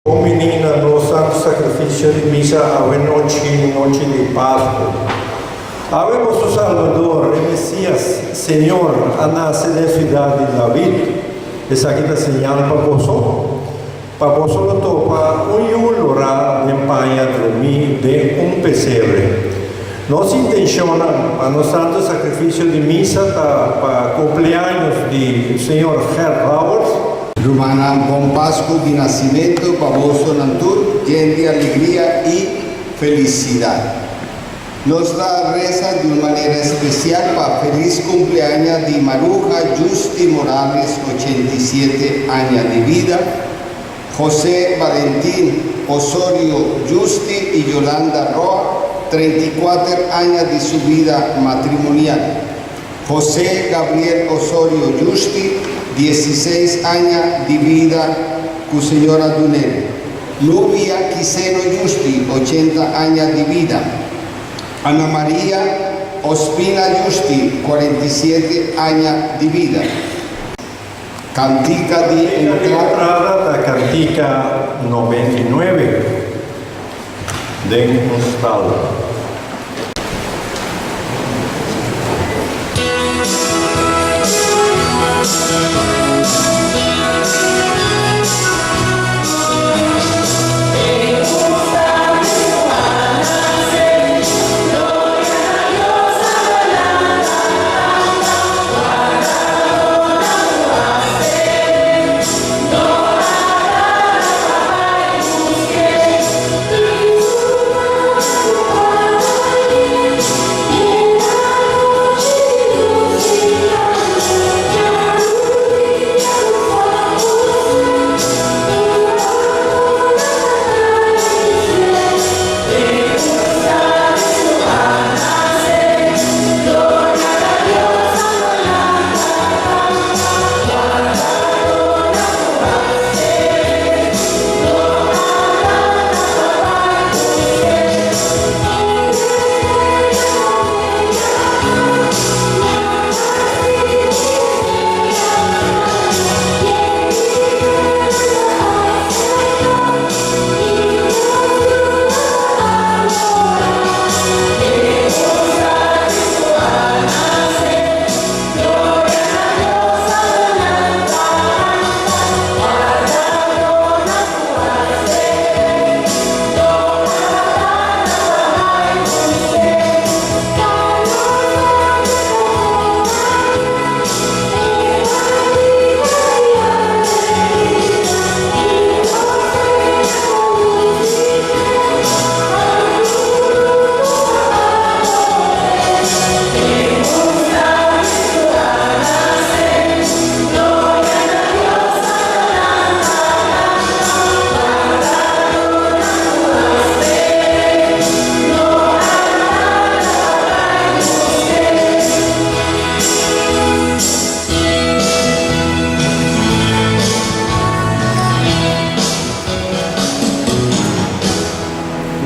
Bon bini na nos Santu Sakrifisio di Misa awe nochi, nochi di Pasku. Awe boso Salbador, e Mesias, Señor, a nase den siudat di David. Esaki ta señal pa boso, pa boso lo topa un yu lorá den paña drumí den un pesebre. Nos intenshonnan pa nos Santu Sakrifisio di Misa ta pa kumpleaños di Señor Gert Bouwers. Rumannan, bon Pasku di Nasimentu pa bosonan tur, yen di alegria i felisidat. Nos ta resa di un manera espesial pa felis kumpleaña di Maruja Justi Morales, 87 aña di bida, José Valentín Osorio Justi i Yolanda Roa, 34 aña di su bida matrimonial. José Gabriel Osorio Justi, 16 aña di bida ku señora Dunel. Nubia Quiseno Justi, 80 aña di bida. Ana Maria Ospina Justi, 47 aña di bida. Kantika di entrada. Entrada ta kantika 99 den un stal.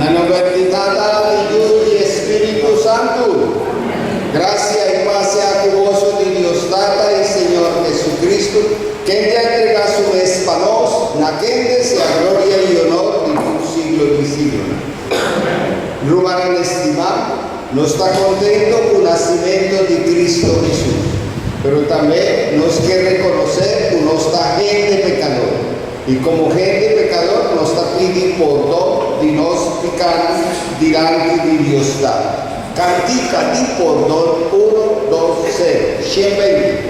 Na nomber di Tata, di Yu i Spiritu Santu. Grasia i pas sea ku boso di Dios Tata i Señor Jesucristo, kende a entrega su mes pa nos, na kende sea gloria i honor di tur siglo di siglonan. Rumannan estimá, nos ta kontento ku nasimentu di Cristo Hesus, pero tambe nos ke rekonosé ku nos ta hende pekador. I komo hende pekador nos ta pidi pordon di nos pikánan dilanti di Dios Tata. Kantika di pordon uno, dos, sero, 120.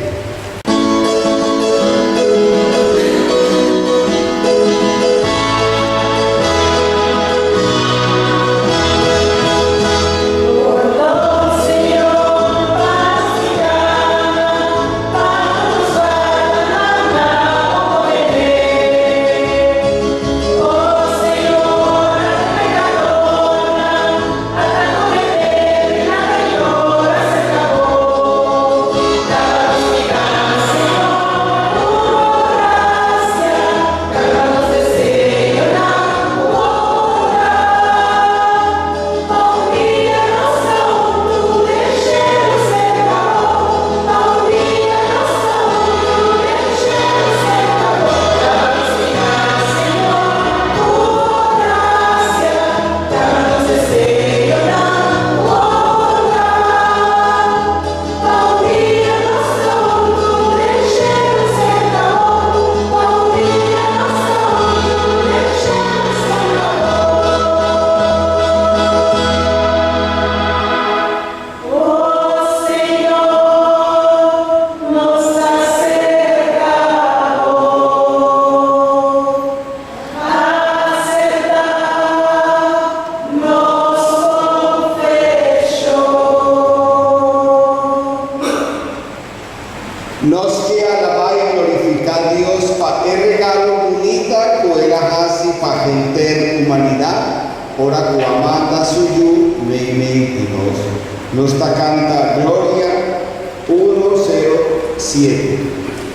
ora ku a manda su Yu meimei di nos. Nos ta kanta Gloria 107,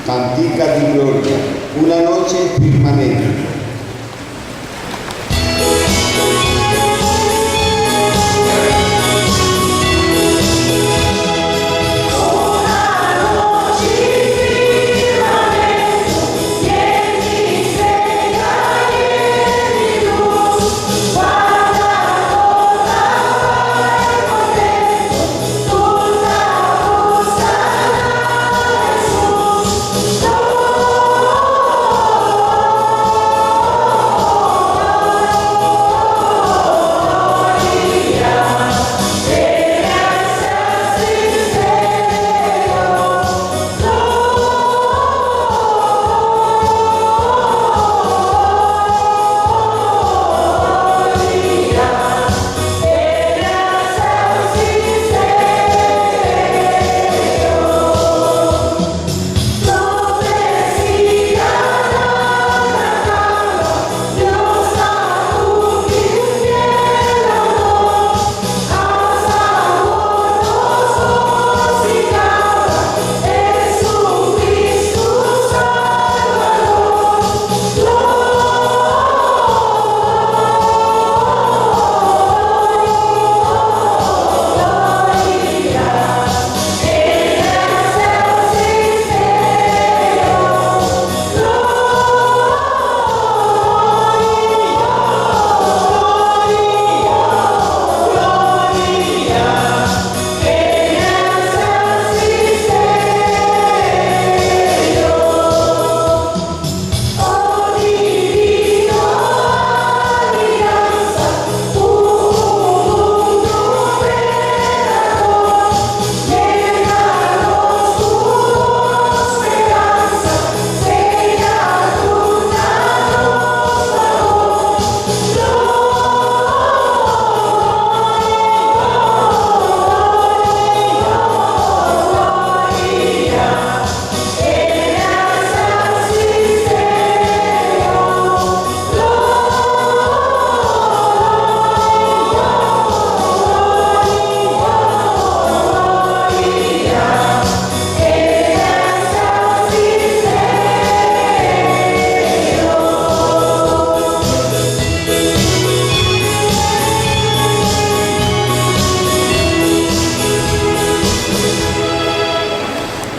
Kantika di Gloria, Una noche firmamento.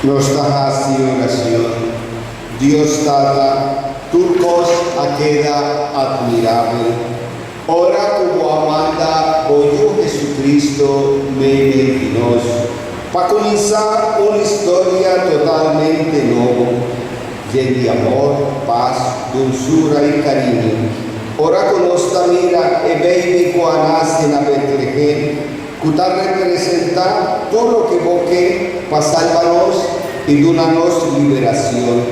Nos ta hasi oracion, Dios Tata, tur cos a keda admirabel ora cu Bo a manda Bo Yu Jesucristo meimei di nos pa cuminsa un historia totalmente nobo, yen di amor, paz, dulzura y cariño. Ora cu nos ta mira e baby cu a nace na Betlehem, ku ta representá tur loke bo ke pa salba nos i duna nos liberashon.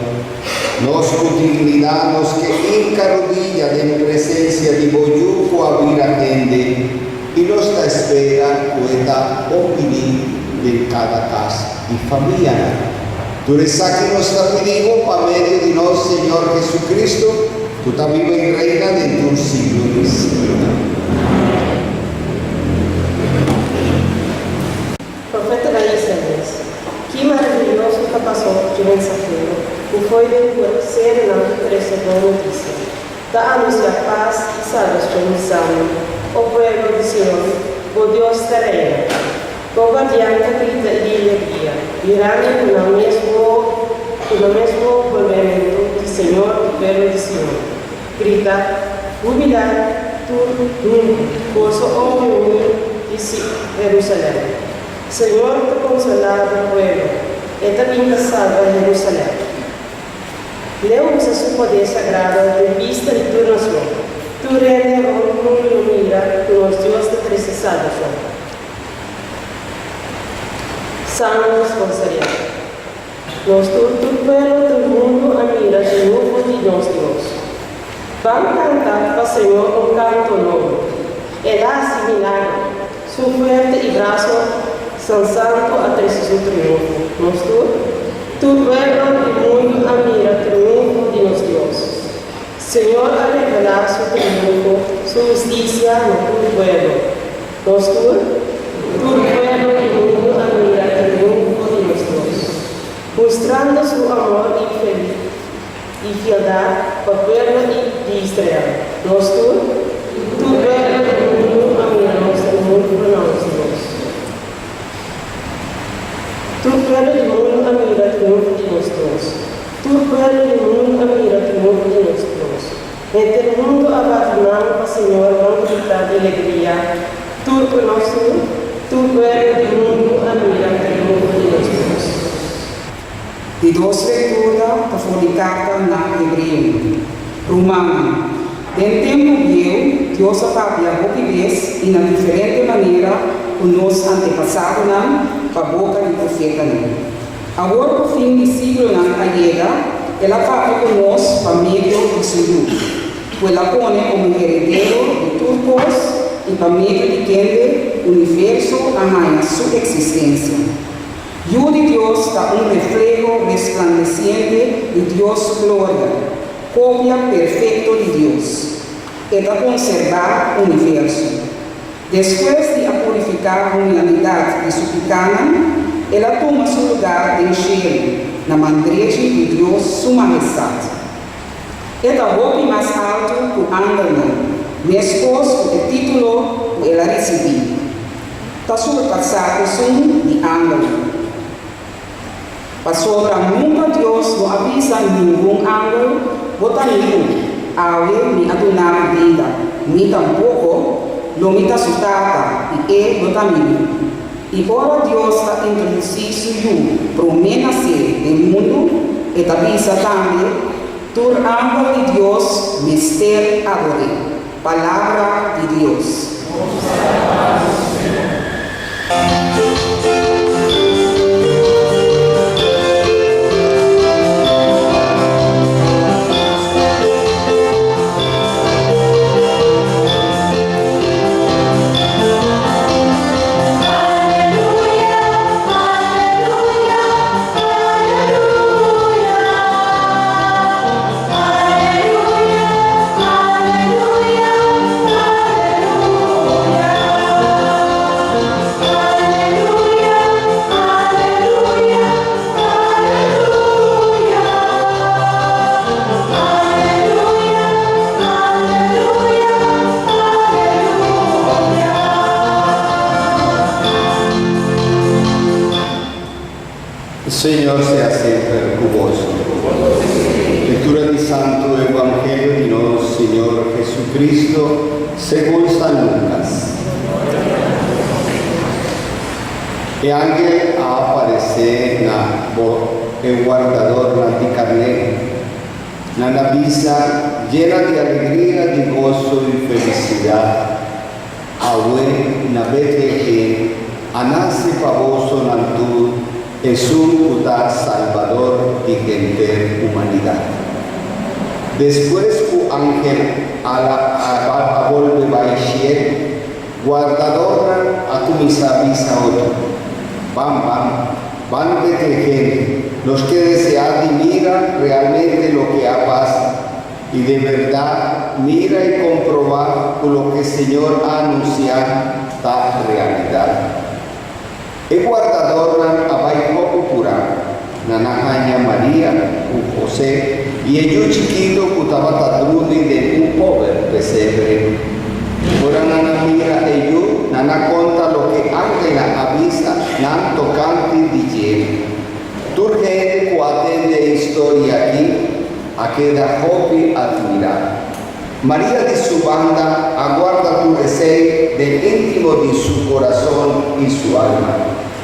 Nos ku dignidat nos ke hinka rudia den presensia di bo Yu ku a bira hende, i nos ta spera ku e ta bon bini den kada kas i famianan. Tur esaki nos ta pidi bo pa medio di nos Señor Jesucristo, ku ta biba i reina den tur siglo di siglonan. Profetanan Isaías, Ki maraviyoso ta paso dje mensahero ku foi den serunan trese bon notisia, ta anunsiá pas i salbashon bisando, O pueblo di Sion, bo Dios ta reina! Bo guardian ta grita i di alegria, mirando ku nan mes wowo ku nan mes wowo bolbementu di Señor di pueblo di Sion. Grita, hubilá tur huntu, boso o reuni di Jerusalèm. Señor ta konsolá bo pueblo, E ta bin pa salba Jerusalèm. Leu usa su poder sagrado den bista di tur nacion. Tur hende rond mundu lo mira ku nos Dios ta trese salbashon. Salmo responsorial. Nos tur, tur pueblo, tur mundu a mira triunfo di nos Dios. Ban kanta pa Señor un kanto nobo. El a hasi milagro. Su fuerte i braso san santu a trese su triunfo. Nos tur, tur pueblo di mundu a mira triunfo di nos Dios. Señor a revelá su triunfo, su hustisia. notisia na tur pueblo. Nos tur? Tur pueblo di mundu a mira e triunfo di nos Dios, mustrando su amor i i fieldat pa pueblo di Israel. Nos tur? Tur pueblo di mundu a mira nos triunfo na nos Dios. Tur pueblo di mundu a mira triunfo di nos Dios. Tur pueblo di mundu a mira triunfo di nos Dios. Henter mundu a bati man pa Señor ban grita di legria. Tur ku nos tur, tur pueblo di mundu a mira triunfo di nos Dios. Di dos lektura ta for di karta na Hebreonan. Rumannan, den tempu bieu Dios a papia hopi bes i na diferente manera ku nos antepasadonan pa boka di profetanan. Awor ku fin di siglonan a yega, el a papia ku nos pa medio di su Yu, ku el a pone komo heredero di tur kos i pa medio di kende universo a haña su eksistensia. Yu di Dios ta un refleho resplandesiente di Dios su gloria, kopia perfekto di Dios. E ta konserbá universo. Despues di a purifiká humanidat di su pikánan, el a tuma su lugá den shelu, na man drechi di Dios su Mahestat. E ta hopi mas altu ku angelnan, meskos ku e título ku el a risibí ta surpasá esun di angelnan. Pasobra nunka Dios no a bisa ningun angel, Bo ta mi yu, awe mi a duna bo bida, ni tampoko, Lo mi ta su tata, i e lo ta mi yu. I ora Dios ta introdusí su Yu promé nasé den mundu, e ta bisa tambe, Tur angel di Dios mester ador'é. Palabra di Dios. Señor sea semper ku boso. Lectura di Santu Evangelio di nos Señor Jesucristo segun San Lucas. E angel a aparesé na bo e wardadornan di karné. Nan a bisa yena di alegria, di goso i felisidat, Awe na Betlehem a nase pa boso nan tur esun ku ta Salbador di henter humanidat. Despues ku angel a a bolbe bai shiel, Wardadornan a kuminsá bisa otro, Ban, ban, ban Betlehem, nos ke deseá di mira realmente loke a pasa, i de bèrdat mira i komprobá ku loke Señor a anunsiá ta realidat. E wardadornan a bai poko purá. Nan a haña Maria ku José i e yu chikitu ku tabata drumi den un pober pesebre. Ora nan a mira e yu, nan a konta loke angelnan a bisa nan tokante di dje. Tur hende ku a tende e historia akí a keda hopi atmirá. Maria di su banda a guarda tur esei den íntimo di su corazon i su alma,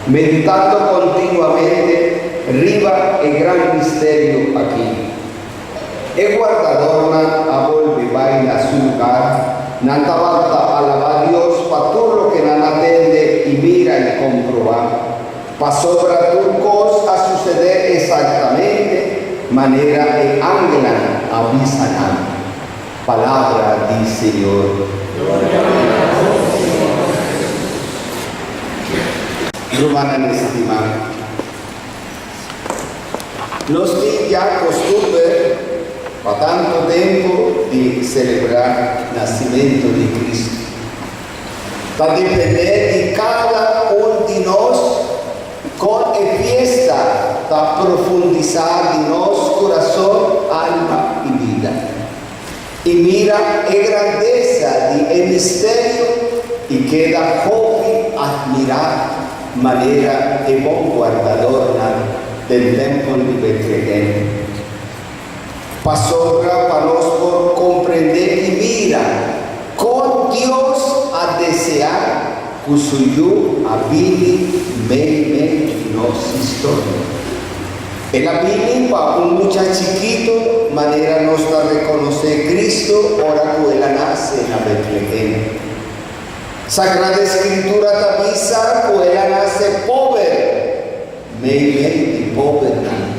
meditando continuamente riba e gran misterio aki. E guardadornan a bolbe bai na su lugar, nan tabata ta alabá Dios pa tur loke nan a tende i mira i comprobá, pasobra tur cos a sucedé exactamente Manera e angelnan a bisa nan. Palabra di Señor. Gloria na bo, Señor Jesus. Rumannan estimá, nos tin ya kostumber pa tantu tempu di selebrá nasimentu di Kristu. Ta dependé di kada un di nos kon e fiesta ta profundisá di nos kurason, alma i bida. I mira e grandesa di e misterio i keda hopi atmirá manera e bon wardadornan den tèmpel di Betlehèm. Pasobra pa nos por komprendé i mira kon Dios a deseá ku su Yu a bini meimei di nos historia. El a bini pa un mucha chikitu manera nos ta rekonosé Kristu ora ku el a nase na Betlehèm. Sagrada Eskritura ta bisa ku el a nase pober. Meimei di pobernan.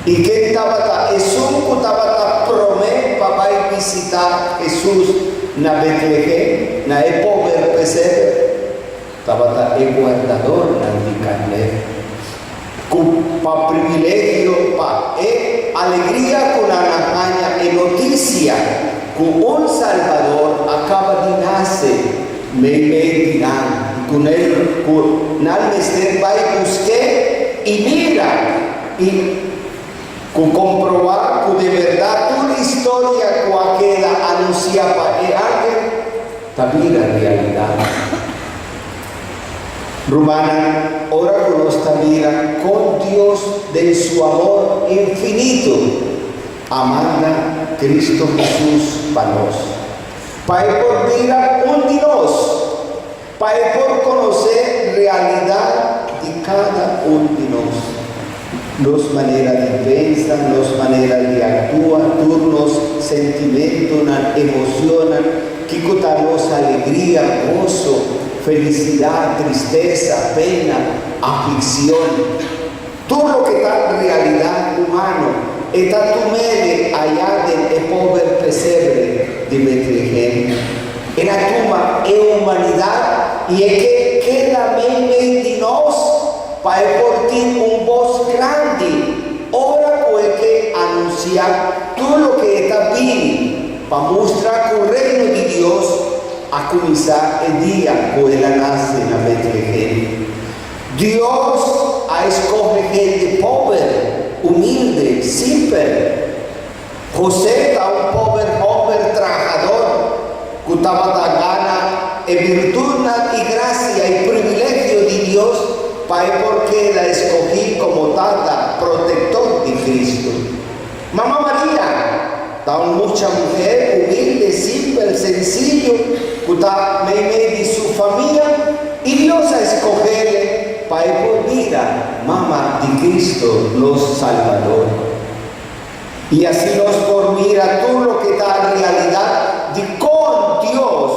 I ken tabata esun ku tabata promé pa bai bisitá Hesus na Betlehem, na e pober pesebre? Tabata e guardadornan di karner, ku pa privilegio, pa e alegria ku nan a haña e notisia ku un Salbador a kaba di nase meimei di nan. Ku nan ku nan mester bai busk'é i mira i ku komprobá ku de bèrdat tur historia ku a keda anunsiá pa e angel ta bira realidat. Rumannan, ora ku nos ta mira kon Dios den su amor infinito a manda Kristu Hesus pa nos, Pa e por bira un di nos, pa e por konosé realidat di kada un di nos, nos manera di pensa, nos manera di aktua, tur nos sentimentunan, emoshonnan, kiko ta nos alegria, goso, felisidat, tristesa, pena, aflikshon. Tur loke ta realidat humano, e ta tum'é aya den e pober pesebre di Betlehem. El a tuma e humanidat i e ke keda meimei di nos pa e por tin un bos grandi ora ku e ke anunsiá tur loke e ta bini pa mustra ku Reino di Dios a kuminsá e dia ku el a nase na Betlehem. Dios a escoge hende pober, humilde, simpel. José ta un pober homber trahador cu tabata gana e birtudnan y gracia y privilegio di Dios pa e por keda escogi como tata protector di Cristo. Mama Maria ta un mucha muher humilde, simpel, sencillo cu ta meimei di su famia y Dios a escogele pa e por bira mama di Cristo nos Salbador. Y asi nos por mira tur loke ta realidad di con Dios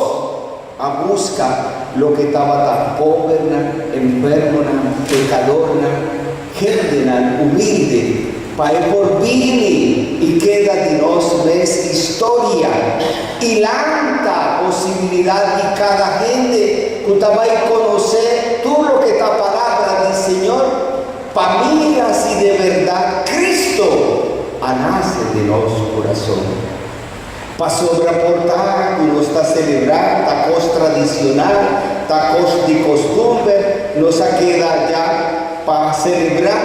a busca loke tabata pobernan, enfermonan, pecadornan, hendenan humilde, pa e por bini i keda di nos mes historia i lanta posibilidad di cada hende cu ta bay conoce tur loke ta palabra di Señor pa mira si de berdad Cristo a nace den nos curason. Pasobra por ta ku nos ta selebrá ta kos tradishonal, ta kos di kostumber, nos a keda ya pa selebrá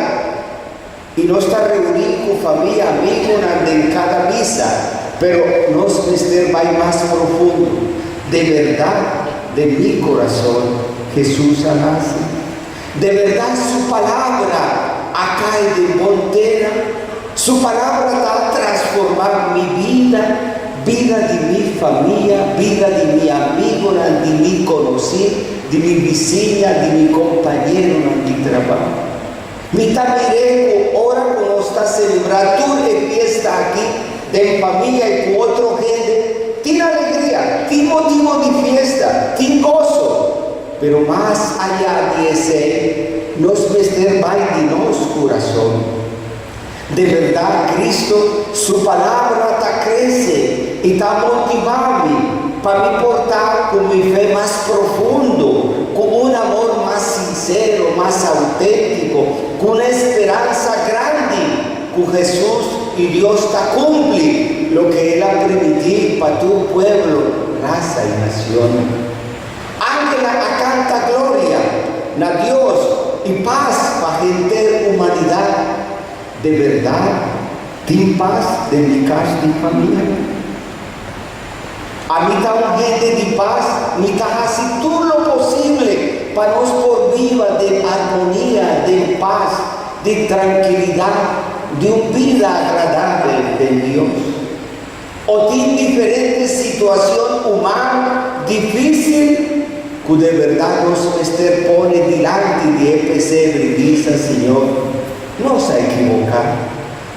i nos ta reuní ku famia, amigunan den kada misa, pero nos mester bai mas profundo. De bèrdat den mi kurason Hesus a nase. De bèrdat su palabra a kai den bon tera, su palabra ta transformá mi bida, bida di mi famia, bida di mi amigunan, di mi konosí, di mi bisiña, di mi kompañeronan di trabou. Mi ta mir'é ku ora ku nos ta selebrá tur e fiesta akí den famia i ku otro hende, tin alegria, tin motibu di fiesta, tin goso. Pero mas ayá di esei, nos mester bai di nos kurason. De bèrdat Kristu su palabra ta krese i ta motivá mi pa mi por ta ku mi fe mas profundo, ku un amor mas sinsero, mas auténtiko, ku un esperansa grandi ku Hesus i Dios ta kumpli loke El a primití pa tur pueblo, rasa i nacion. Angelnan a kanta gloria na Dios i pas pa henter humanidat. De bèrdat tin pas den mi kas di famia? Ami ta un hende di pas, mi ta hasi tur lo posible pa nos por biba den armonia, den pas, den trankilidat, di un bida agradabel den Dios. O tin diferente situacion humano dificil cu de berdad nos mester pone dilanti di e pesebre y bisa, Señor, nos a equiboca.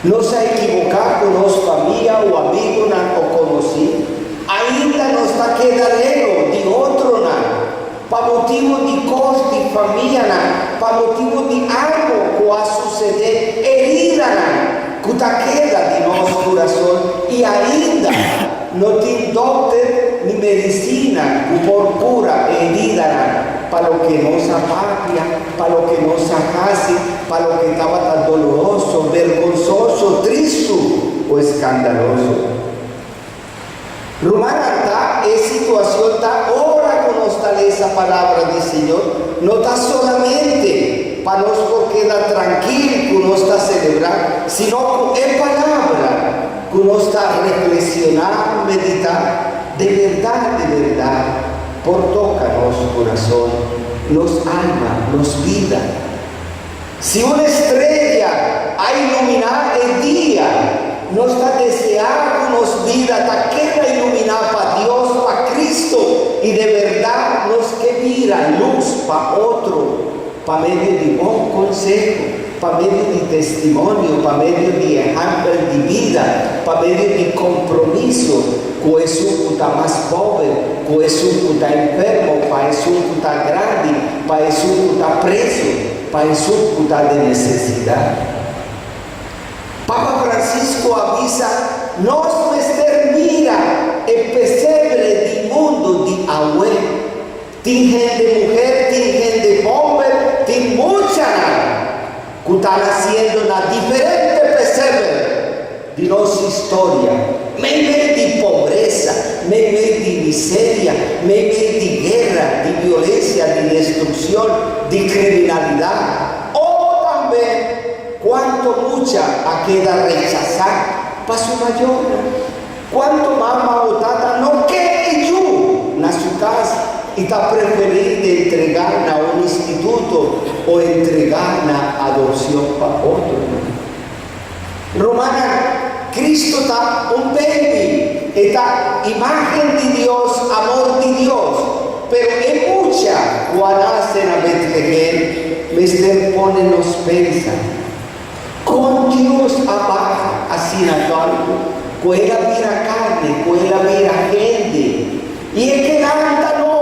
Nos a equiboca cu nos famia o amigonan o conoci. Ainda nos ta keda leu di otronan pa motibo di cos di famianan, pa motibo di algo cu a sucede, heridanan cu ta keda di nos curason y ainda no tin dokter ni medicina cu por cura e heridanan pa loke nos a papia, pa loke nos a haci, pa loke tabata doloroso, bergonsoso, tristu o escandaloso. Rumannan, ta e situacion ta ora cu nos ta lesa Palabra di Señor, no ta solamente pa nos por keda trankil cu nos ta celebra, sino cu e Palabra cu nos ta reflexiona, medita, de berdad, de berdad por toca nos curason, nos alma, nos bida. Si un estrella a iluminá e dia, nos ta deseá ku nos bida ta keda iluminá pa Dios, pa Kristu, i de bèrdat nos ke bira lus pa otro pa medio di bon konseho, pa medio di testimonio, pa medio di ehèmpel di bida, pa medio di kompromiso ku esun ku ta mas pober, ku esun ku ta enfermo, pa esun ku ta grandi, pa esun ku ta preso, pa esun ku ta den nesesidat. Papa Francisco a bisa, Nos mester mira e pesebre di mundu di awe. Tin hende muher, tin hende homber, tin muchanan ku ta nasiendo na diferente pesebre di nos historia, meimei di pobresa, meimei di miseria, meimei di guera, di violencia, di destruccion, di criminalidad, o tambe cuanto mucha a keda rechasa pa su mayornan, cuanto mama o tata no ke e yu na su cas y ta preferi di entrega na un instituto o entrega na adopcion pa otronan. Rumannan, Cristo ta un baby, e ta imagen di Dios, amor di Dios, pero e mucha cu a nace na Bethlehem mester pone nos pensa, con Dios a baha asina tanto cu el a bira carne, cu el a bira hende, y e ke lanta nos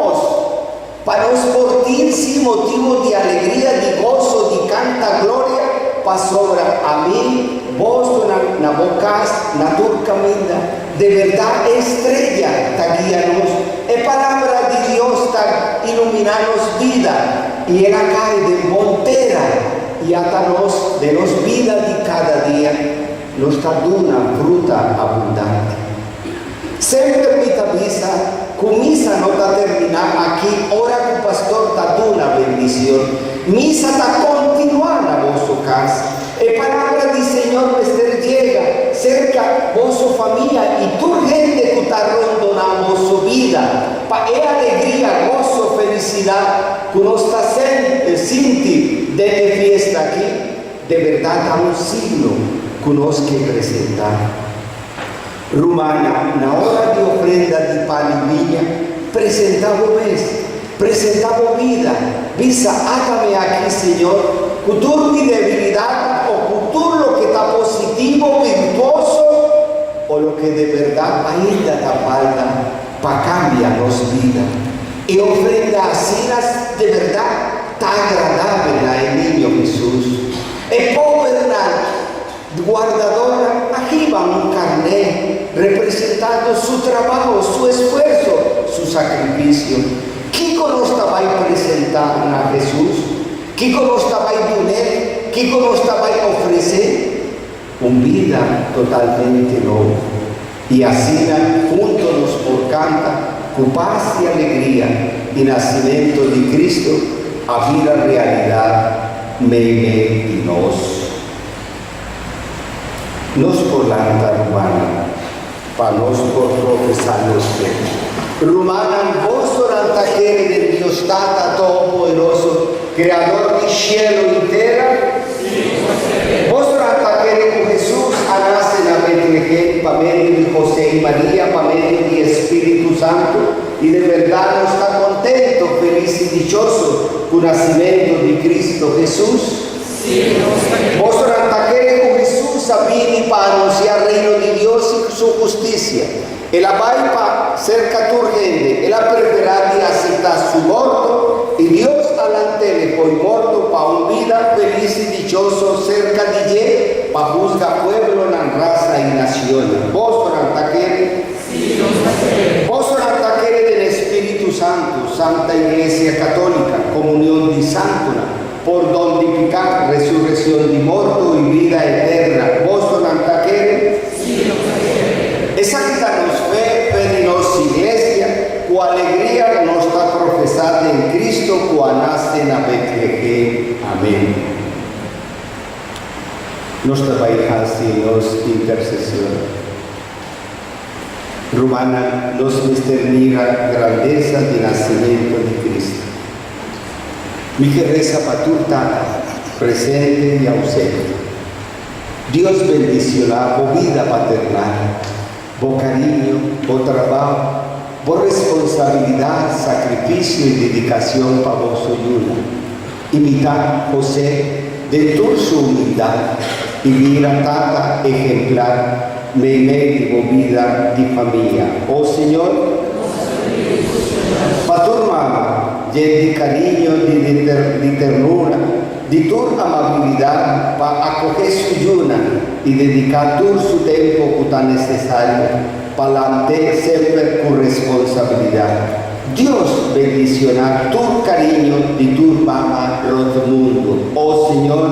Pa nos por tin sí motibu di alegria, di goso, di kanta gloria, pasobra ami, bosonan, na bo kas, na tur kaminda. De bèrdat e estrella ta guia nos, e Palabra di Dios ta iluminá nos bida, i el a kai den bon tera i ata nos den nos bida di kada dia, nos ta duna fruta abundante. Semper mi ta bisa ku misa no ta terminá aki ora ku pastor ta duna bendicion. Misa ta kontinuá na boso kas. E palabra di Señor mester yega serka boso famia i tur hende ku ta rondoná boso bida, pa e alegria, goso, felisidat ku nos ta sinti den e fiesta aki, de bèrdat ta un signo ku nos ke presentá. Rumannan, na ora di ofrenda di pan i biña, presentá bo mes, presentá bo bida, bisa, Átame aki, Señor, ku tur mi debilidatnan o ku tur loke ta positivo, virtuoso o loke de bèrdat ainda ta falta pa kambia nos bida. E ofrenda asina de bèrdat ta agradabel na e Niño Hesus. E pobernan Guardadornan a hiba un karné representando su trabao, su esfuerso, su sakrifisio. Kiko nos ta bai presentá na Hesus? Kiko nos ta bai dun'é? Kiko nos ta bai ofresé? Un bida totalmente nobo. I asina hunto nos por kanta. ku pas i alegria i nasimentu di Kristu a bira realidat meimei di nos. Nos por lanta rumannan pa nos por profesá nos fe. Rumannan, bosonan ta kere den Dios Tata Todopoderoso, Kreador di shelu i tera? Bosonan ta kere ku Hesus a nase na Betlehem pa medio di José i Maria pa medio di e Spiritu Santu? I den bèrdat nos ta kontentu, felis i dichoso ku nasimentu di Kristu Hesus? Bosonan ta kere ku Hesus a bini pa anunsiá Reino di Dios i su hustisia. El a bai pa serka tur hende, el a preferá di aseptá su morto, i Dios a lant'el fo'i morto pa un bida felis i dichoso serka di dje pa husga pueblonan, rasa i nacionnan. Bosonan ta kere? Bosonan ta kere den e Spiritu Santu, Santa Iglesia Katólika, komunion di santunan, Pordon di piká, resureccion di morto i bida eterna, bosonan ta kere? Sí, nos ta kere. Esaki ta nos fe, fe di nos Iglesia, ku alegria nos ta profesá den Cristo ku a nase na Betlehem. Amén. Nos ta bai hasi nos intersesion. Rumannan, nos mester mira grandesa di nasimentu di Cristo. Mi ke resa pa tur tata, presente i ausente. Dios bendiciona bo bida paternal, bo cariño, bo trabao, bo responsabilidad, sacrificio i dedicacion pa boso yunan. Imita José den tur su humildad i bira tata ehemplar meimei di bo bida di famia. O Señor, pa tur mama, yen di cariño, di ternura, di tur amabilidad pa acoge su yunan i dedica tur su tempo cu ta necesario pa lant'é semper cu responsabilidad. Dios bendiciona tur cariño di tur mama rond mundo. O Señor,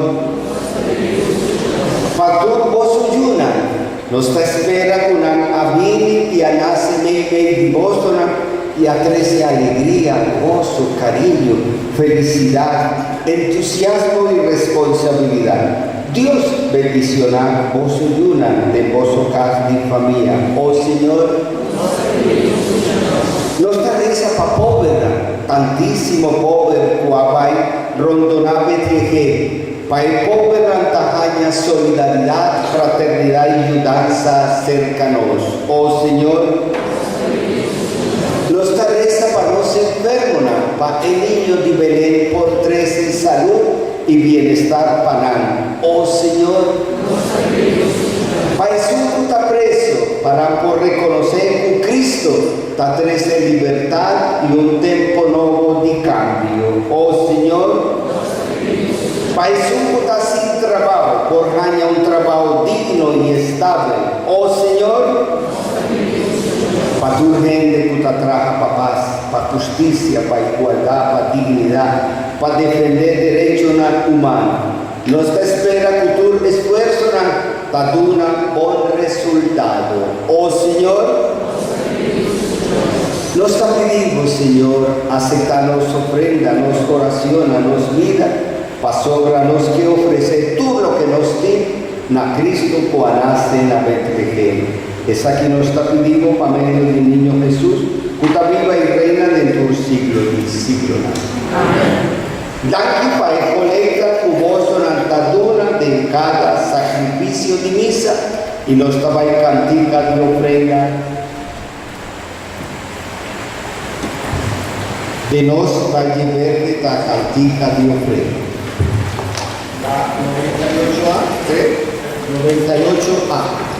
pa tur boso yunan, nos ta spera cu nan a bini y a nace meimei di bosonan y a trece alegria, goso, cariño, felicidad, entusiasmo y responsabilidad. Dios bendiciona boso yunan den boso cas di famia. O Señor, Nos ta resa pa pobernan, tantísimo pober ku a bai rondoná Betlehem, pa e pobernan ta haña solidaridat, fraternidat i yudansa serka nos. O Señor, nos ta resa pa nos enfermonan, pa e niño di Belén por trese salú i bienestar pa nan. O Señor, pa esun ku ta preso, pa nan por rekonosé ku Cristo ta trese libertat i un tempo nobo di kambio. O Señor, pa esun ku ta sin trabou por haña un trabou digno i estabel. O Señor, pa tur hende ku ta traha pa pas, pa hustisia, pa igualdat, pa dignidat, Pa defendé derechonan humano. Nos ta spera ku tur esfuersonan ta duna bon resultado. O Señor, nos ta pidi Bo, Señor, aseptá nos ofrenda, nos oracionnan, nos bida, pasobra nos ke ofresé tur loke nos tin na Cristo ku a nase na Betlehem. Esaki nos ta pidi Bo pa medio di Niño Hesus, ku ta biba i reina den tur siglo di siglonan. Danki pa e kolekta ku bosonan ta duna den kada sakrifisio di misa, i nos ta bai kantika di ofrenda di nos Valle Verde ta kantika di ofrenda. Ta 98 a, creo, 98 a.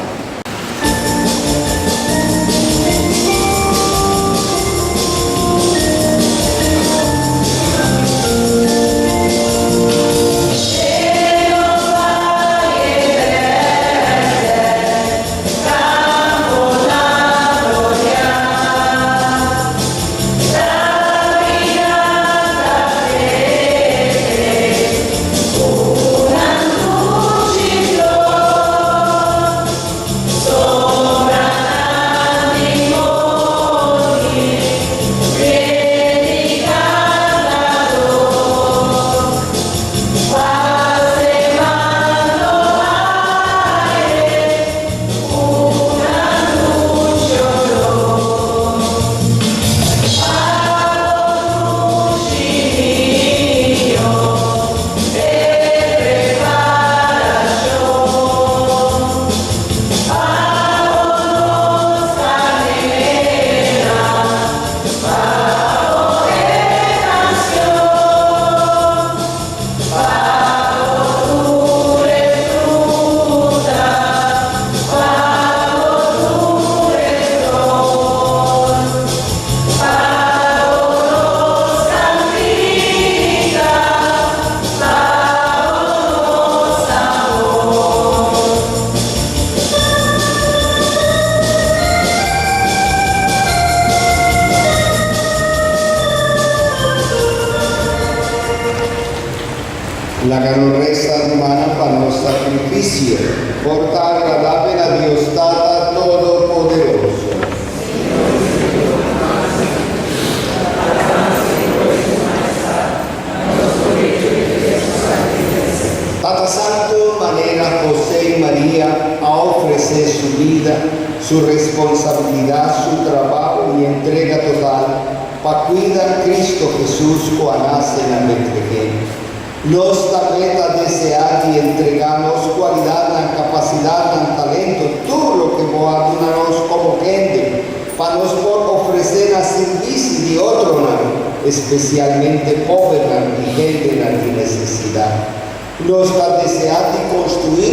Laga nos resa, rumannan, pa nos sakrifisio por ta agradabel na Dios Tata Todopoderoso. Tata Santu, manera José i Maria a ofresé su bida, su responsabilidat, su trabao i entrega total pa cuida Cristo Jesus cu a nace na Bethlehem. Nos tambe ta desea di entrega nos cualidadnan, capacidadnan, talento, tur loke Bo a duna nos como hende, pa nos por ofrece na sirbici di otronan, especialmente pobernan y hendenan di necesidad. Nos ta desea di construi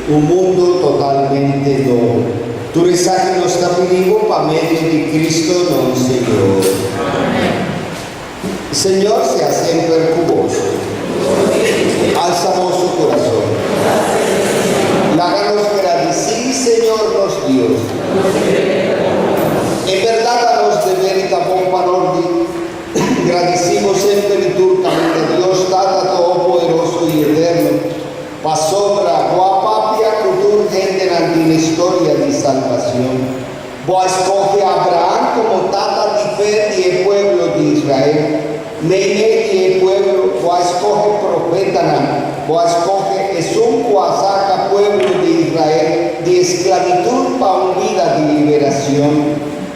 un mundo totalmente nobo. Tur esaki nos ta pidi Bo pa medio di Cristo nos Señor. Señor sea semper cu boso. Alsa boso curason. Laga nos gradici Señor nos Dios. En berdad ta nos deber y ta bon pa nos di gradici bo semper y tur caminda Dios Tata Todopoderoso y Eterno, pasobra bo a papia cu tur hendenan di na historia di salbacion. Bo a scoge Abraham como tata di fe di e pueblo di Israel. Meimei di e pueblo bo a scoge profetanan, bo a scoge esun cu a saca pueblo di Israel di esclavitud pa un bida di liberacion.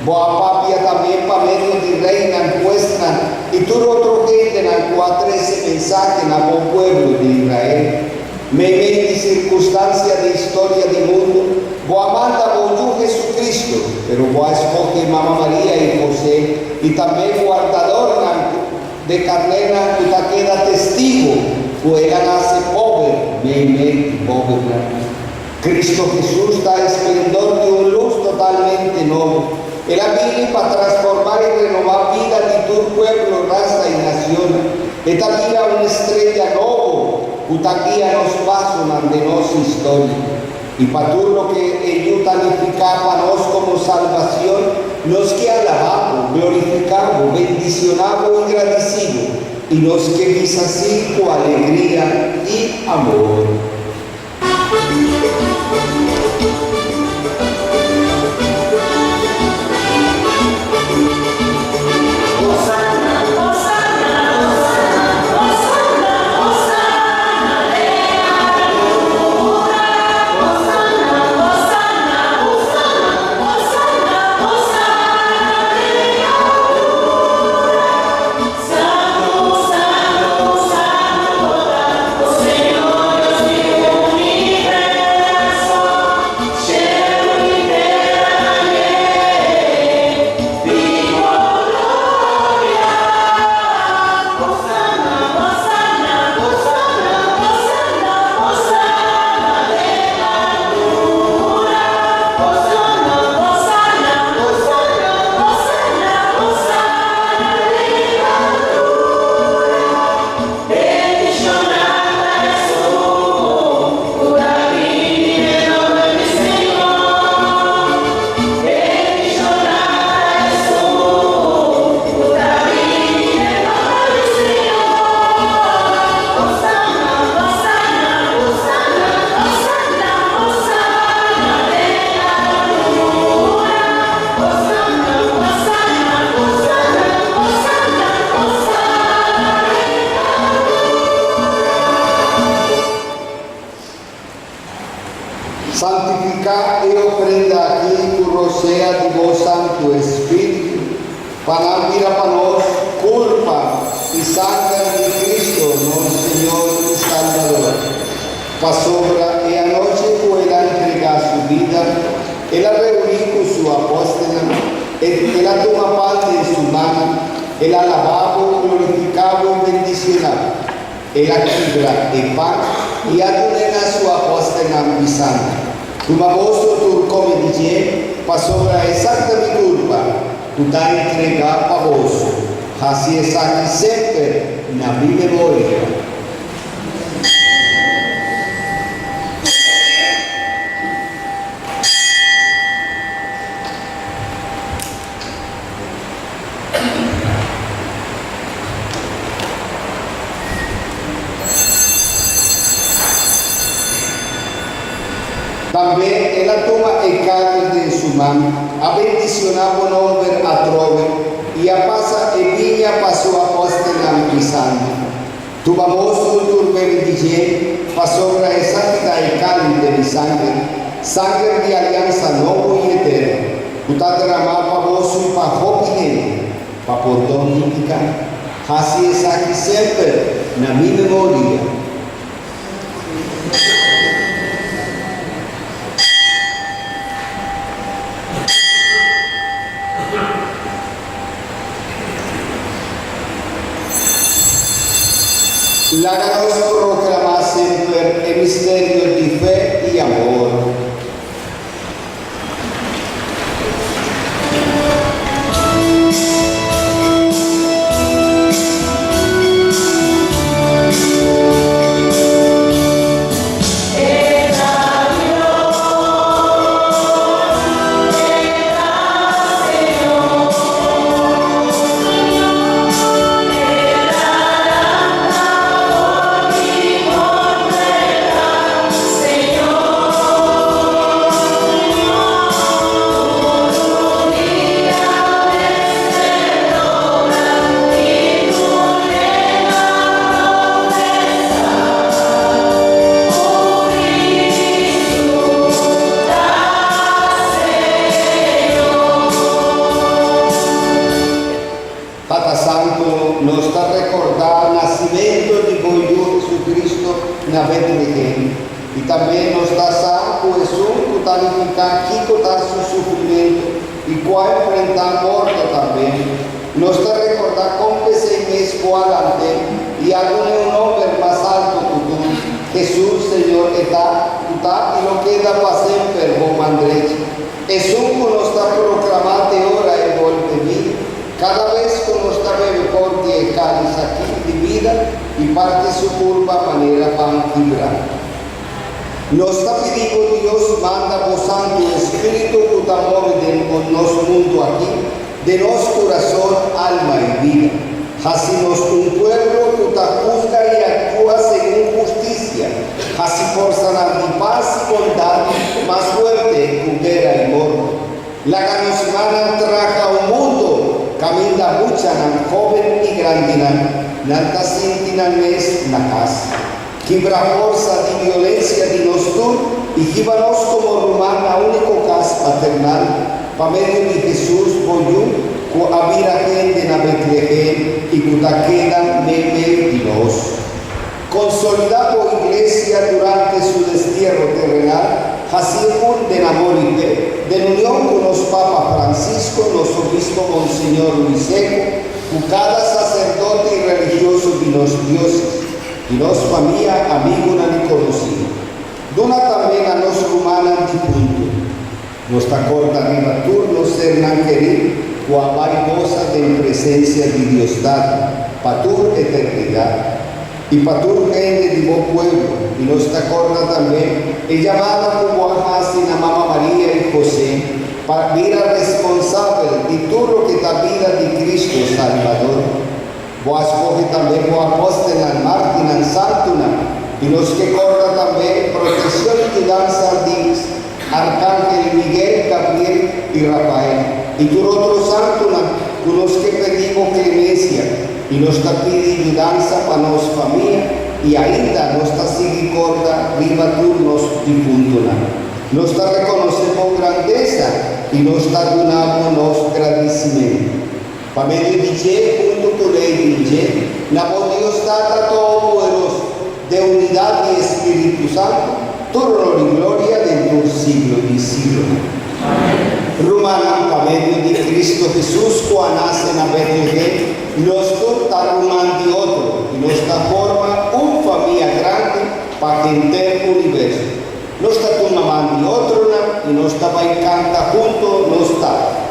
Bo a papia tambe pa medio di reynan, huesnan y tur otro hendenan cu a trece mensahe na bo pueblo di Israel. Meimei di sirkunstansia di historia di mundu, bo a manda bo Yu Jesucristo, pero bo a skohe Mama Maria i José i tambe wardadornan de karnénan ku ta keda testigu ku el a nase pober meimei di pobernan. Cristo Jesus ta e splendor di un lus totalmente nobo. El a bini pa transformá i renobá bida di tur pueblo, rasa i nacionnan. E ta bira un estrella nobo ku ta guia nos pasonan den nos historia. I pa tur loke e Yu ta nifiká pa nos komo salbacion, nos ke alabá bo, glorifiká bo, bendicioná bo i gradisí bo, i nos ke bisa sí ku alegria i amor. Santifiká e ofrenda akí ku rosea di bo Santu Espíritu, pa nan bira pa nos kurpa i sanger di Cristo, nos Señor i Salbador. Pasobra e anochi ku el a entregá su bida, el a reuní ku su apòstelnan, el a tuma pan den su man, el a alabá bo, glorifiká bo i bendisioná bo. El a kibra e pan i a dun'é na su apòstelnan, bisando, Tuma boso tur kome di dje, pasobra esaki ta mi kurpa, ku ta entregá pa boso. Hasi esaki semper na mi memoria. Tambe el a tuma e cáliz den su man, a bendicioná bo nomber atrobe i a pasa e biña pa su apòstelnan, bisando, Tuma boso tur bebe di dje, pasobra esaki ta e cáliz di mi sanger, sanger di aliansa nobo i eterno, ku ta derramá pa boso i pa hopi hende, pa pordon di piká. Hasi esaki semper na mi memoria. Laga nos proclama semper e misterio di fe y amor. Tata Santo, nos ta recordá nacimento di bo Yu Jesucristo na Bethlehem, i tambe nos ta sa cu esun cu ta nificá kico ta su sufrimento i cu a enfrentá morto tambe. Nos ta recordá con p'esei mes bo a lant'é i a dun'é un nomber mas alto cu tur, Jesus, Señor, e ta, cu ta i lo keda pa semper bo man drechi. Esun ku nos ta proklamá te ora e bolbe bini, kada bes ku nos ta bebe for di e kális akí di bida i parti su kurpa manera pan kibrá. Nos ta pidi bo Dios manda bo Santu Espíritu ku ta move den nos mundu akí, den nos kurason, alma i bida. Hasi nos un pueblo ku ta husga i aktua segun hustisia. Hasi forsanan di pas i bondat mas fuerte ku guera i morto. Laga nos mannan traha un mundu kaminda muchanan, hóben i grandinan, nan ta sinti nan mes na kas. Kibra forsa di violensia di nos tur i hiba nos komo ruman na úniko kas paternal, pa medio di Hesus, bo Yu, ku a bira hende na Betlehem i ku ta keda meimei di nos. Konsolidá bo Iglesia durante su destierro terrenal, hasié un den amor i fe, den union ku nos Papa Francisco, nos Obispo Monseñor Luis Eco, ku kada saserdote i religioso di nos diósesis. Di nos famia, amigunan i konosí. Duna tambe na nos rumannan difuntu. Nos ta kòrda riba tur nos sernan kerí ku a bai gosa den presensia di Dios Tata pa tur eternidat. I pa tur hende di bo pueblo. I nos ta kòrda tambe e yamada ku bo a hasi na Mama Maria i José pa bira responsabel di tur loke ta bida di Cristo Salbador. Bo a skohe tambe bo apòstelnan, mártinan, santunan, i nos ke kòrda tambe protekshon i yudansa di Arkangel Miguel, Gabriel i Rafael, i tur otro santunan ku nos ke pidi bo klemensia, i nos ta pidi yudansa pa nos famia, i ainda nos ta sigui kòrda riba tur nos difuntunan. Nos ta rekonosé bo grandesa i nos ta duna bo nos gradisimentu. Pa medio di dje, huntu ku Rei di dje, na bo Dios Tata Todopoderoso, den unidat di e Spiritu Santu, tur honor i gloria den tur siglo di siglonan. Rumannan, pa medio di Cristo Hesus ku a nase na Betlehem, nos tur ta ruman di otro i nos ta forma un famia grandi pa henter universo. Nos ta tuma man di otronan i nos ta bai kanta hunto nos Tata.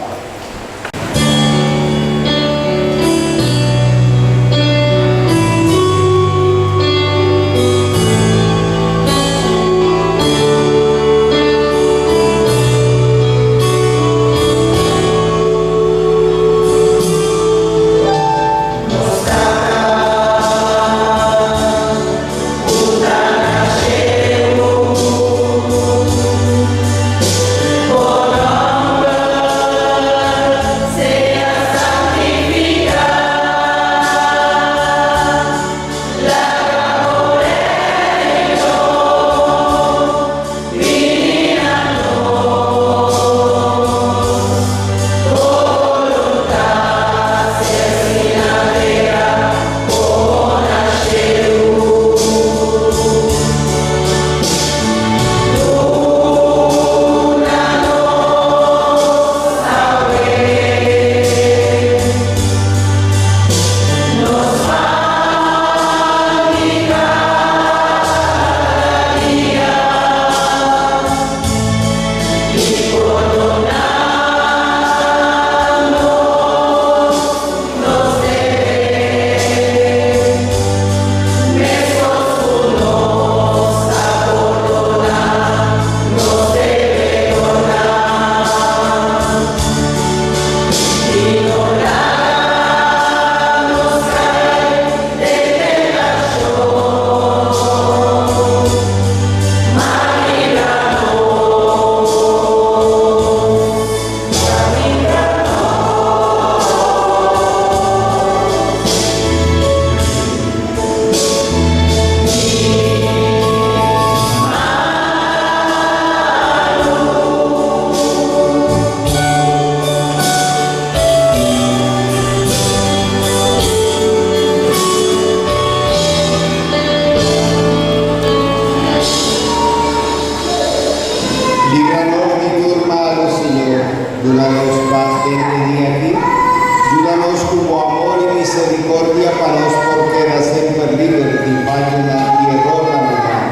misericordia pa nos por keda semper liber di fayonan i erornan humano.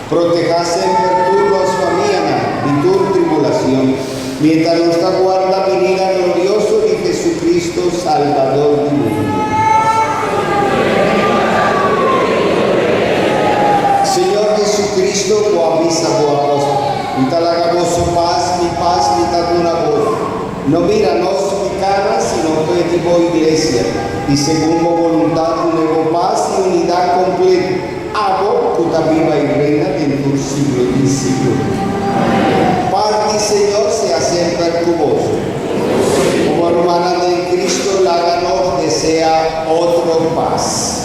Protehá semper tur nos famianan di tur tribulacion, mientras nos ta guarda binida glorioso di Jesucristo, Salbador di mundo. Señor Jesucristo, bo a bisa bo apóstol, Mi ta laga boso pas, mi pas mi ta duna boso. No mira nos pikánan, sino fe di bo iglesia, i segun bo boluntat duna bo pas i unidat kompleto, abo ku ta biba i reina den tur siglo di siglonan. Pas di Señor sea semper ku boso. Komo rumannan den Cristo, laga nos desea otro pas.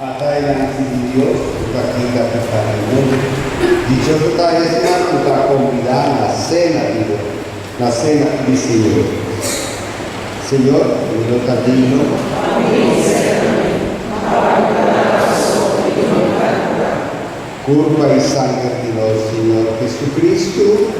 Ata e Lamchi di Dios ku ta kita piká di mundu. Dichoso ta esnan ku ta kombidá na sena di na sena di Señor. Señor, mi no ta digno. Kurpa i sanger di nos Señor Jesucristo.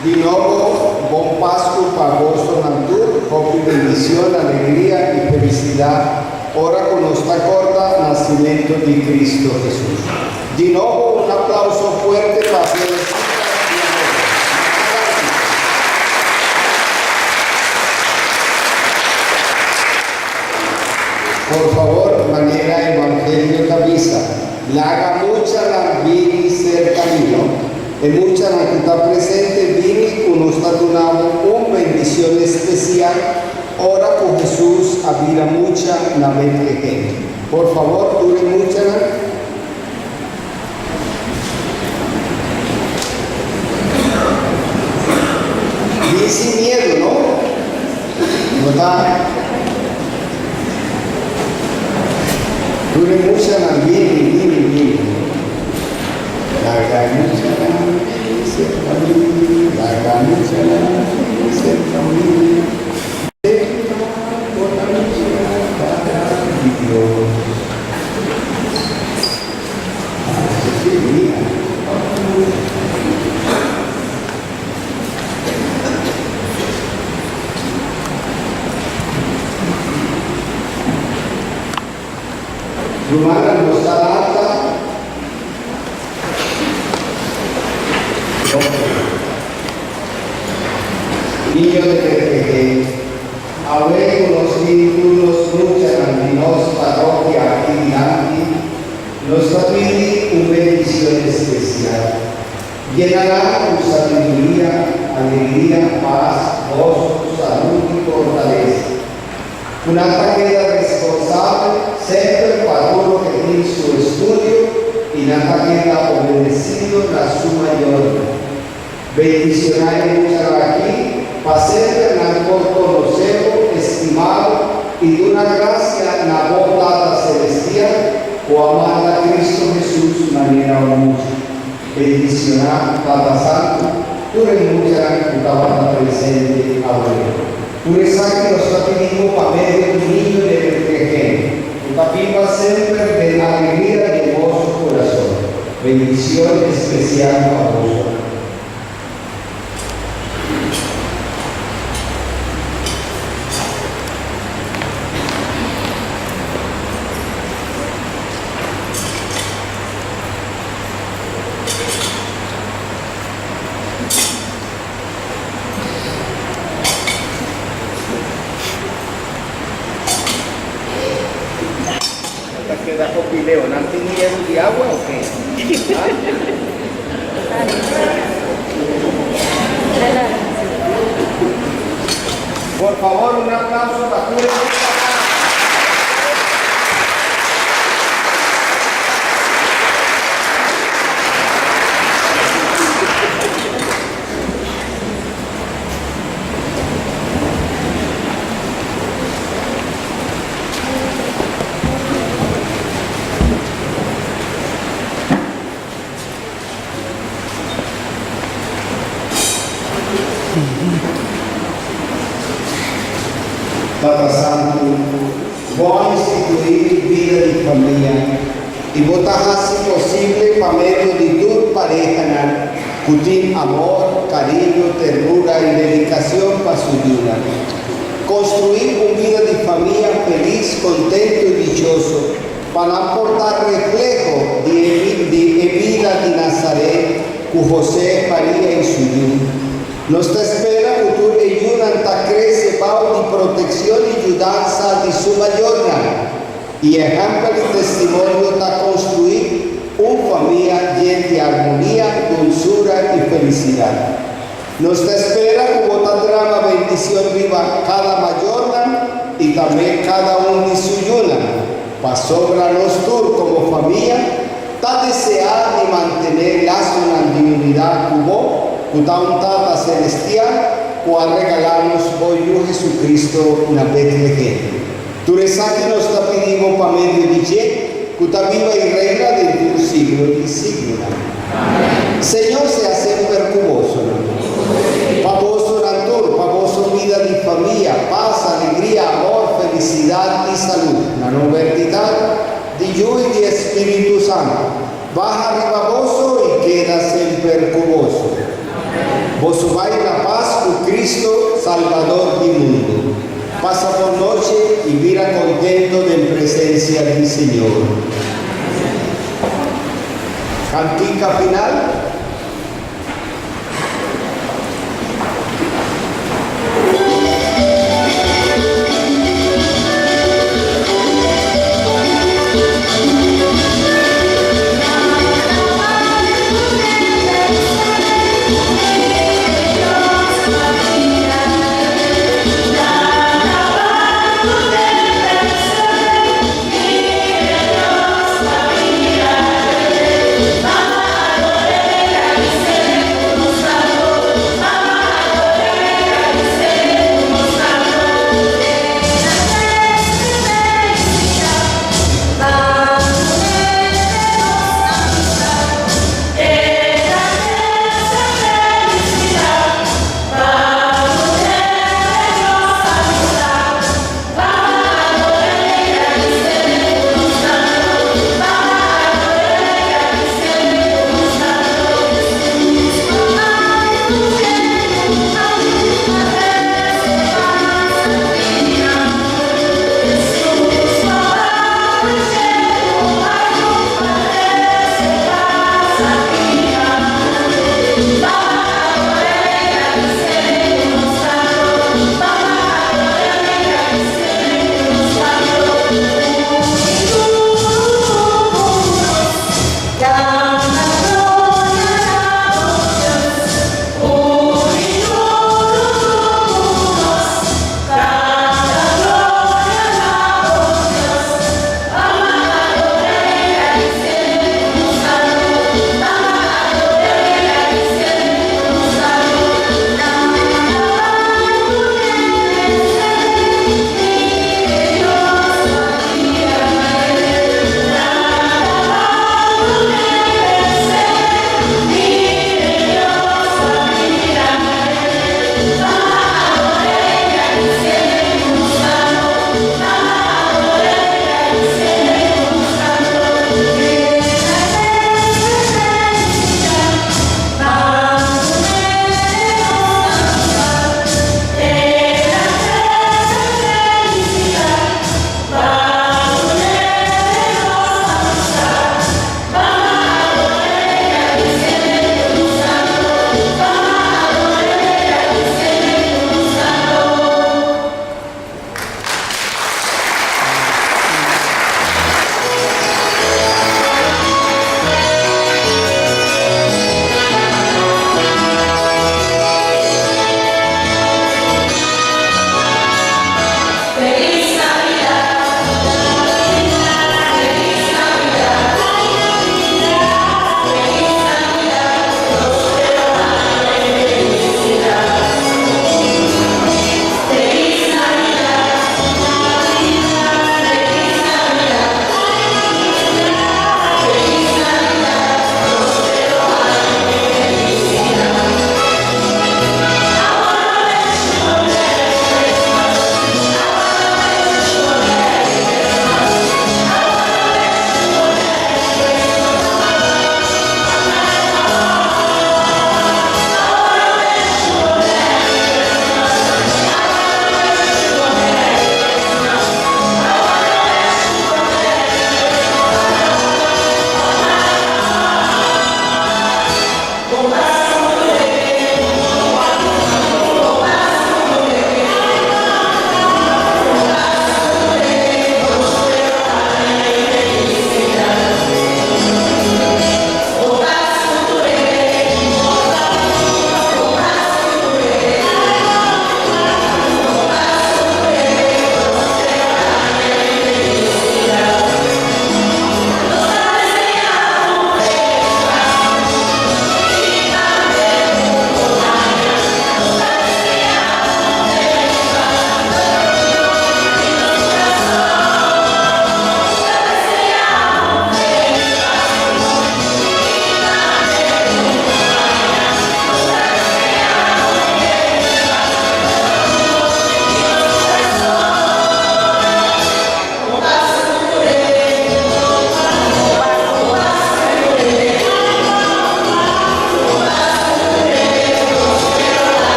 Di nobo, Bon Pasku pa bosonan tur, hopi bendicion, alegria y felicidad ora cu nos ta corda nacimento di Cristo Jesus. Di nobo un aplauso fuerte pa Florecita y Amor. Masha danki. Por favor, manera Evangelio ta bisa, laga muchanan bini cerca mi, no? E muchanan ku ta presente bini ku nos ta duna bo un bendicion especial ora ku Jesus a bira mucha na Betlehem. Por favor tur e muchanan. Bin sin miedo, no? No ta? Tur e muchanan bini, bini, bini. Laga muchanan bini serka mi, laga muchanan bini serka mi. Señor, bo ta lucha para di Dios. Rumannan nos ta lanta Ok. Niño de Betlehem, awe ku nos tin tur nos muchanan di nos parokia aki dilanti, nos ta pidi un bendicion especial. Yena nan ku sabiduria, alegria, paz, goso, salud y fortaleza. Ku nan ta keda responsabel semper pa tur loke tin su estudio i nan ta keda obedesido na su mayornan. Bendisioná e muchanan aki pa semper nan por konosé bo, estimá bo i duna grasia na bo Tata Selestial ku a manda Kristu Hesus manera un mucha. Bendisioná, Tata Santu, tur e muchanan ku tabata presente awe. Tur esaki nos ta pidi bo pa medio di Niño de Betlehem, ku ta biba semper den alegria den boso kurason. Bendicion especial pa boso. Ta keda hopi leu. Nan tin miedu di awa o ke? Por favor un aplauso pa tur e muchanan. Tata Santu, Bo a instituí bida di famia i Bo ta hasi posible pa medio di tur parehanan ku tin amor, kariño, ternura i dedikashon pa su yunan. Konstruí un bida di famia felis, kontentu i dichoso pa nan por ta refleho di e di e bida di Nazaret ku José, Maria i su yu. Nos ta spera ku tur e yunan ta krese bou di protekshon i yudansa di su mayornan, i ehèmpel i testimonio ta konstruí un famia yen di armonia, dulsura i felisidat. Nos ta spera ku bo ta drama bendishon riba kada mayornan i tambe kada un di su yunan, pasobra nos tur komo famia ta deseá di mantené lasonan di unidat ku bo, ku ta un Tata Selestial ku a regalá nos bo Yu Jesucristo na Betlehem. Tur esaki nos ta pidi bo pa medio di dje, ku ta biba i reina den tur siglo di siglonan. Señor sea semper ku bosonan. Pa bosonan tur, pa boso bida di famia, pas, alegria, amor, felisidat i salud. Na nomber di Tata, di Yu i di e Spiritu Santu. Baha riba boso i keda semper ku boso. Boso bai na pas ku Kristu, Salbador di mundu. Pasa bon nochi i bira kontentu den presensia di Señor. Kantika final.